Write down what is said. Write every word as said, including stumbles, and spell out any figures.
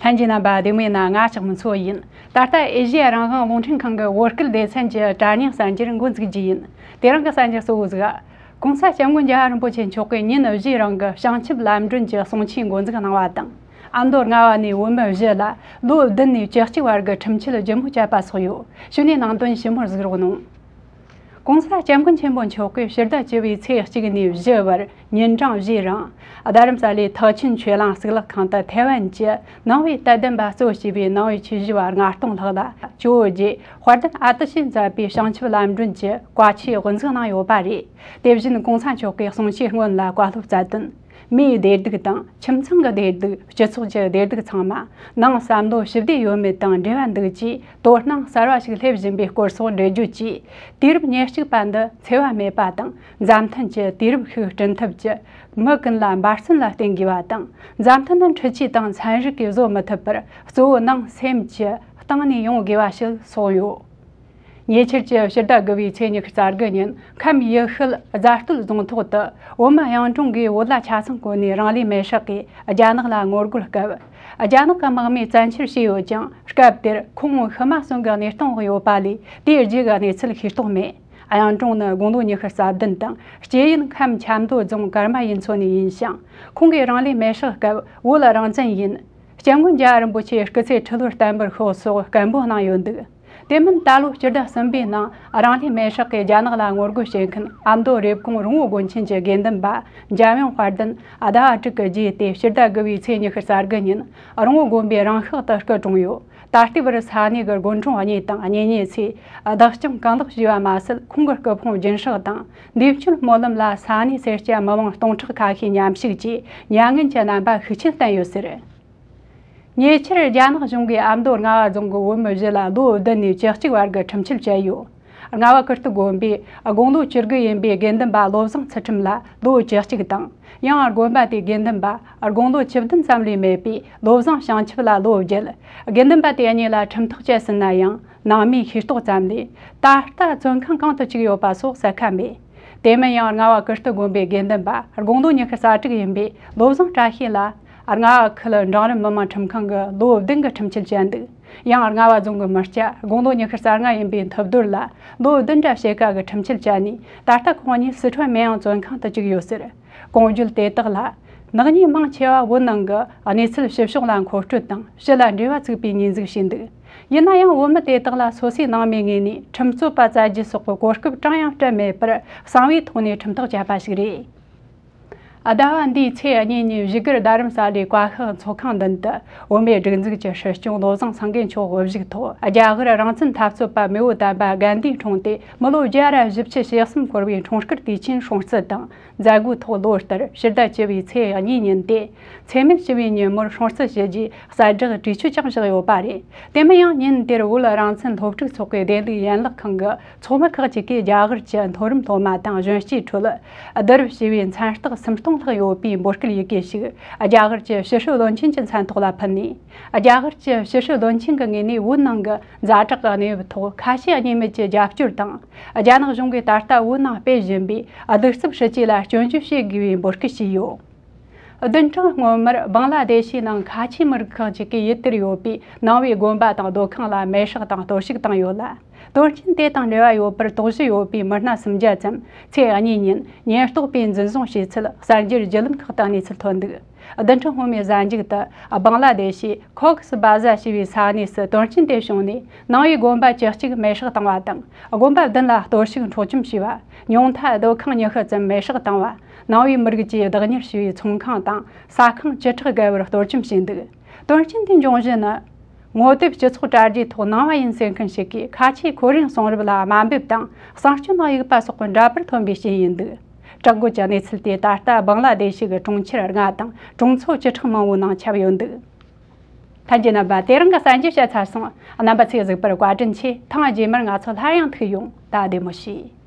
ལྷན་རྒྱས་རྣམ་པ་བདེ་མོ་ཡིན་ན། ང་ལྕགས་མོ་མཚོ་ཡིན། ད་ལྟ་ཨེ་ཤེ་ཡ་རང་དབང་རླུང་འཕྲིན་ཁང་གི་བོད་སྐད་སྡེ་ཚན་གྱི་དྲ་བརྙན་གསར་འགྱུར་འགོ་འཛུགས་རྒྱུ་ཡིན། དེ་རིང་གི་གསར་འགྱུར་གཙོ་བོ་ཟིག་གོང་ས་སྐྱབས་མགོན་རྒྱལ་བ་རིན་པོ་ཆེ་མཆོག་གིས་ཉིན་བཞིའི་རིང་གི་བྱང་ཆུབ་ལམ་སྒྲོན་གྱི་གསུང་ཆོས་འགོ་འཛུགས་གནང་བ་དང་། ཨ་མདོ་རྔ་བ་ནས་བོད་མི་བཞི་ལ་ལོ་བདུན་ནས་བཅུ་གཅིག་བར་གྱི་ཁྲིམས་ཆད་ལྗིད་མོ་བཅད་པ་སོགས་ཡོད། གཞུག་ནས་ནང་དོན་ཞིབ་མོར་གཟིགས་རོགས་གནང་། གོང་ས་སྐྱབས་མགོན་ཆེན་པོ་མཆོག་གིས་ཕྱི་ཟླ་བཅུ་བའི་ཚེས་གཅིག་ནས་བཞི་བར་ཉིན་གྲངས་བཞིའི་རིང་། རྡ་རམ་ས་ལའི་ཐེག་ཆེན་ཆོས་གླིང་གཙུག་ལག་ཁང་དུ་ཐའེ་ཝན་གྱི་ནང་པའི་དད་ལྡན་པ་གཙོ་བྱས་པའི་ནང་པའི་ཆོས་ཞུ་བ་ལྔ་སྟོང་ལྷག་ལ་ཇོ་བོ་རྗེ་དཔལ་ལྡན་ཨ་ཏི་ཤས་མཛད་པའི་བྱང་ཆུབ་ལམ་སྒྲོན་གྱི་བཀའ་ཆོས་དབུ་འཛུགས་གནང་ཡོད་པ་རེད། དེ་བཞིན་གོང་ས་མཆོག་གིས་གསུང་ཆོས་སྔོན་ལ་བཀའ་སློབ་སྩལ་དོན། མིའི་བདེ་སྡུག་དང་ཁྱིམ་ཚང་གི་བདེ་སྡུག་སྤྱི་ཚོགས་ཀྱི་བདེ་སྡུག་ཚང་མ་ནང་བསམ་བློ་ཞི་བདེ་ཡོད་མེད་དང་འབྲེལ་བ་འདུག་ཅེས། དོ་སྣང་གསར་བ་ཞིག་སླེབས་བཞིན་པའི་སྐོར་སོགས་འགྲེལ་བརྗོད་ཀྱིས། དུས་རབས་ཉེར་གཅིག་པ་འདི་འཚེ་བ་མེད་པ་དང་། མཛའ་མཐུན་གྱི་དུས་རབས་ཤིག་བསྐྲུན་ཐབས་ཀྱི་མི་ཀུན་ལ་འབད་བརྩོན་ལ་བརྟེན་དགོས་པ་དང་། མཛའ་མཐུན་ནི་འཕྲུལ་ཆས་དང་ཚན་རིག་གིས་བཟོ་མི་ཐུབ་པར། གཙོ་བོ་ནང་སེམས་ཀྱི་སྟེང་ནས་ཡོང་དགོས་པ་ཞིག་གསུངས་ཡོད། ཉེ་ཆར་གྱི་ཕྱི་ཟླ་དགུ་བའི་ཚེས་ཉི་ཤུ་རྩ་དགུ་ཉིན། ཁམས་ཡུལ་ཤུལ་རྫ་སྟོད་རྫོང་ཐོག་ཏུ་བོད་མི་གཡུང་དྲུང་གིས་བོད་ལ་ཆ་ཚང་བཀོད་ནས་རང་ལུས་མེར་བསྲེགས་ཀྱིས་རྒྱ་ནག་ལ་ངོ་རྒོལ་སྐབས། རྒྱ་ནག་གི་དམག་མིས་བཙན་འཕྲོད་བྱས་ཡོད་ཀྱང་། སྐབས་དེར་ཁོང་ཤི་མ་གསོན་གྱི་གནས་སྟངས་འོག་ཡོད་པ་ལས། དེའི་རྗེས་ཀྱི་གནས་ཚུལ་ཤེས་རྟོགས་མེད། གཡུང་དྲུང་ནི་དགུང་ལོ་ཉི་ཤུ་རྩ་བདུན་དང་། སྐྱེས་ཡུལ་ཁམས་ཆབ་མདོ་རྫོང་ཀརྨ་ཡུལ་ཚོ་ནས་ཡིན་ཞིང་། ཁོང་གིས་རང་ལུས་མེར་བསྲེགས་སྐབས་བོད་རང་བཙན་ཡིན། སྐྱབས་མགོན་རྒྱལ་བ་རིན་པོ་ཆེའི་སྐུ་ཚེ་ཁྲི་ལོར་བརྟན་པར་ཤོག་སོགས་སྐད་འབོད་གནང་ཡོད་འདུག་དེ་མིན་ད་ལོ་སྤྱི་ཟླ་གསུམ་པའི་ནང་རང་ལུས་མེར་བསྲེགས་ཀྱིས་རྒྱ་ནག་ལ་ངོ་རྒོལ་བྱེད་མཁན་ཨ་མདོ་རེབ་གོང་རོང་བོ་དགོན་ཆེན་གྱི་དགེ་འདུན་པ་འཇམ་དབྱངས་དཔལ་ལྡན་ཟླ་བ་དྲུག་གི་རྗེས་ཏེ། ཕྱི་ཟླ་དགུ་བའི་ཚེས་ཉི་ཤུ་རྩ་དགུ་ཉིན་རོང་བོ་དགོན་པའི་རང་ཤག་ཏུ་སྐུ་གྲོངས་ཡོད། ད་ལྟའི་བར་ས་གནས་ཀྱི་དགོན་གྲོང་གཉིས་དང་གཉེན་ཉེ་ཚོས་བདག་སྐྱོང་གང་ལེགས་བྱས་པ་མ་ཟད། ཁོང་གི་སྐུ་ཕུང་རྒྱུན་སྲེག་དང་འདས་མཆོད་སྨོན་ལམ་ལ་ས་གནས་སེར་སྐྱ་མི་མང་སྟོང་ཕྲག་ཁ་ཤས་མཉམ་ཞུགས་ཀྱིས་མྱ་ངན་གྱི་རྣམ་པ་ཤུགས་ཆེན་བསྟན་ཡོད་ཟེར། ཉེ་ཆར་རྒྱ་ནག་གཞུང་གིས་ཨ་མདོ་རྔ་བ་རྫོང་གི་བོད་མི་བཞི་ལ་ལོ་བདུན་ནས་བཅུ་གཅིག་བར་གྱི་ཁྲིམས་ཆད་བཅད་ཡོད། རྔ་བ་ཀིརྟི་དགོན་པའི་དགུང་ལོ་བཅུ་དགུ་ཡིན་པའི་དགེ་འདུན་པ་བློ་བཟང་ཚུལ་ཁྲིམས་ལ་ལོ་བཅུ་གཅིག་དང་། ཡང་དགོན་པ་དེའི་དགེ་འདུན་པ་དགུང་ལོ་བཅུ་བདུན་ཙམ་ལས་མེད་པའི་བློ་བཟང་བྱང་ཆུབ་ལ་ལོ་བརྒྱད། དགེ་འདུན་པ་དེ་གཉིས་ལ་ཁྲིམས་ཐག་བཅད་ཟིན་ན་ཡང་། ནང་མིའི་ཤེས་རྟོགས་ཙམ་ལས། ད་ལྟ་བཙོན་ཁང་གང་དུ་བཅུག་ཡོད་པ་སོགས་གསལ་ཁ་མེད། དེ་མིན་ཡང་རྔ་བ་ཀིརྟི་དགོན་པའི་དགེ་འདུན་པ་དགུང་ལོ་ཉི་ཤུ་རྩ་དྲུག་ཡིན་པའི་བློ་བཟང་བཀྲ་ཤིས་ལ། རྔ་བ་ཁུལ་འབྲིང་རིམ་མི་དམངས་ཁྲིམས་ཁང་གིས་ལོ་བདུན་གྱི་ཁྲིམས་ཆད་བཅད་འདུག་ཡང་རྔ་བ་རྫོང་གི་མི་སྐྱ་དགུང་ལོ་ཉི་ཤུ་རྩ་ལྔ་ཡིན་པའི་མཐུ་རྡོར་ལ་ལོ་བདུན་འདྲ་ཕྱེད་ཀ་གི་ཁྲིམས་ཆད་བཅད་ནས། ད་ལྟ་ཁོང་གཉིས་སི་ཁྲོན་མེན་ཡང་བཙོན་ཁང་དུ་བཅུག་ཡོད་ཟེར། གོང་བརྗོད་དེ་དག་ལ། ནག་ཉེས་མང་ཆེ་བ་བོད་ནང་གི་གནས་ཚུལ་ཕྱི་ཕྱོགས་ལ་མཁོ་སྤྲོད་དང་། ཕྱི་ལ་འབྲེལ་བ་ཚུགས་པའི་ཉེས་འཛུགས་བྱས་འདུག་ཡིན་ན་ཡང་བོད་མི་དེ་དག་ལ་སོ་སོའི་ནང་མིའི་ངོས་ནས་ཁྲིམས་རྩོད་པ་བཙལ་རྒྱུ་སོགས་ཀྱི་གོ་སྐབས་གྲངས་ཡང་སྤྲད་མེད་པར། གསང་བའི་ཐོག་ནས་ཁྲིམས་ཐག་བཅད་པ་ཞིག་རེད། ཟླ་བ་འདིའི་ཚེས་གཉིས་ཉིན་བཞུགས་སྒར་རྡ་རམ་ས་ལའི་བཀའ་ཤག་ཚོགས་ཁང་མདུན་དུ། བོད་མིའི་སྒྲིག་འཛུགས་ཀྱི་སྲིད་སྐྱོང་བློ་བཟང་སེང་གེ་མཆོག་དབུ་བཞུགས་ཐོག་རྒྱ་གར་རང་བཙན་འཐབ་རྩོད་པ་མེས་པོ་དམ་པ་གན་དྷིའི་འཁྲུངས་ཏེ་མི་ལོ་བརྒྱ་ར་བཞི་བཅུ་ཞེ་གསུམ་འཁོར་བའི་འཁྲུངས་སྐར་དུས་ཆེན་སྲུང་བརྩི་དང་། མཛད་སྒོའི་ཐོག་ལོ་ལྟར་ཕྱི་ཟླ་བཅུ་བའི་ཚེས་གཉིས་ཉིན་ཏེ། འཚེ་མེད་ཞི་བའི་ཉིན་མོར་སྲུང་བརྩི་ཞུ་རྒྱུའི་གསལ་བསྒྲགས་གྲོས་ཆོད་ཀྱང་བཞག་ཡོད་པ་རེད། དེ་མིན་ཡང་ཉིན་དེར་བོད་རང་བཙན་སློབ་ཕྲུག་ཚོགས་པའི་བདེ་ལུགས་ཡན་ལག་ཁང་གི་ཚོགས་མི་ཁག་ཅིག་གིས་རྒྱ་གར་གྱི་མཐོ་རིམ་སློབ་མ་དང་གཞོན་སྐྱེས་ཁྲོད། བསྡུ་རུབ་བྱས་པའི་མཚན་རྟགས་སུམ་སྟོང་ལྷག་ཡོད་པའི་འབོད་སྐུལ་ཡི་གེ་ཞིག་རྒྱ་གར་གྱི་ཕྱི་སྲིད་བློན་ཆེན་གྱི་མཚན་ཐོག་ལ་ཕུལ་ནས། རྒྱ་གར་གྱི་ཕྱི་སྲིད་བློན་ཆེན་གྱི་ངོས་ནས་བོད་ནང་གི་ཛ་དྲག་གི་གནས་བབ་ཐོག་ཁ་ཞེ་གཉིས་མེད་ཀྱི་རྒྱབ་སྐྱོར་དང་། རྒྱ་ནག་གཞུང་གིས་ད་ལྟ་བོད་ནང་སྤེལ་བཞིན་པའི་གདུག་རྩུབ་སྲིད་ཇུས་ལ་སྐྱོན་བརྗོད་བྱེད་དགོས་པའི་འབོད་སྐུལ་བྱས་ཡོད། བདུན་ཕྲག་སྔོན་མར་བང་ལ་དེ་ཤི་ནང་ཁ་ཆེའི་མི་རིགས་ཁག་ཅིག་གིས་ཡུལ་དེར་ཡོད་པའི་ནང་པའི་དགོན་པ་དང་སྡོད་ཁང་ལ་མེ་སྲེག་དང་གཏོར་བཤིག་བཏང་ཡོད་ལ། དོན་རྐྱེན་དེ་དང་འབྲེལ་བ་ཡོད་པར་དོགས་གཞི་ཡོད་པའི་མི་སྣ་སུམ་བརྒྱ་ཙམ་ཚེས་གཉིས་ཉིན་ཉེན་རྟོག་པས་འཛིན་བཟུང་བྱས་ཚུལ་གསར་འགྱུར་བརྒྱུད་ལམ་ཁག་ཏུ་གནས་ཚུལ་ཐོན་འདུག་བདུན་ཕྲག་སྔོན་མའི་གཟའ་མཇུག་ཏུ་བང་ལ་དེ་ཤི་ཁོག་སི་བ་ཟ་ཞེས་པའི་ས་གནས་སུ་དོན་རྐྱེན་དེ་བྱུང་ནས། ནང་པའི་དགོན་པ་བཅུ་གཅིག་མེ་སྲེག་བཏང་བ་དང་། དགོན་པ་བདུན་ལ་གཏོར་བཤིག་འཕྲོག་བཅོམ་བྱས་པ། ཉུང་མཐའ་སྡོད་ཁང་ཉི་ཤུ་ཙམ་མེ་སྲེག་བཏང་བ། ནང་པའི་མི་རིགས་ཀྱིས་བདག་གཉེར་བྱས་པའི་ཚོང་ཁང་དང་ས་ཁང་བཅུ་ཕྲག་བརྒལ་བར་གཏོར་བཅོམ་བྱས་འདུག་དོན་རྐྱེན་དེའི་འབྱུང་གཞི་ནི། ངོ་དེབ་སྤྱི་ཚོགས་དྲ་རྒྱའི་ཐོག་ནང་པ་ཡིན་ཟེར་མཁན་ཞིག་གིས་ཁ་ཆེའི་ཁོར་ཡུག་གསུང་རབ་ལ་དམའ་འབེབས་དང་གསང་སྤྱོད་ནང་དབྱུག་པ་སོགས་ཀྱི་འདྲ་པར་ཐོན་པའི་རྐྱེན་ཡིན་འདུག་བྲག་རྒོད་ཀྱི་གནས་ཚུལ་དེ་ད་ལྟ་བང་ལ་དེ་ཤི་གི་གྲོང་ཁྱེར་ལྔ་དང་གྲོང་ཚོ་བཅུ་ཕྲག་མང་བོའི་ནང་ཁྱབ་ཡོད་འདུག་ལྷན་རྒྱས་རྣམ་པ། དེ་རིང་གི་གསར་འགྱུར་བཤད་ཚར་སོང་། རྣམ་པ་ཚོས་གཟིགས་པར་བཀའ་དྲིན་ཆེ། ཐེངས་རྗེས་མར་ང་ཚོ་སླར་ཡང་ཐུག་ཡོང་། ད་བདེ་མོ་བྱོས།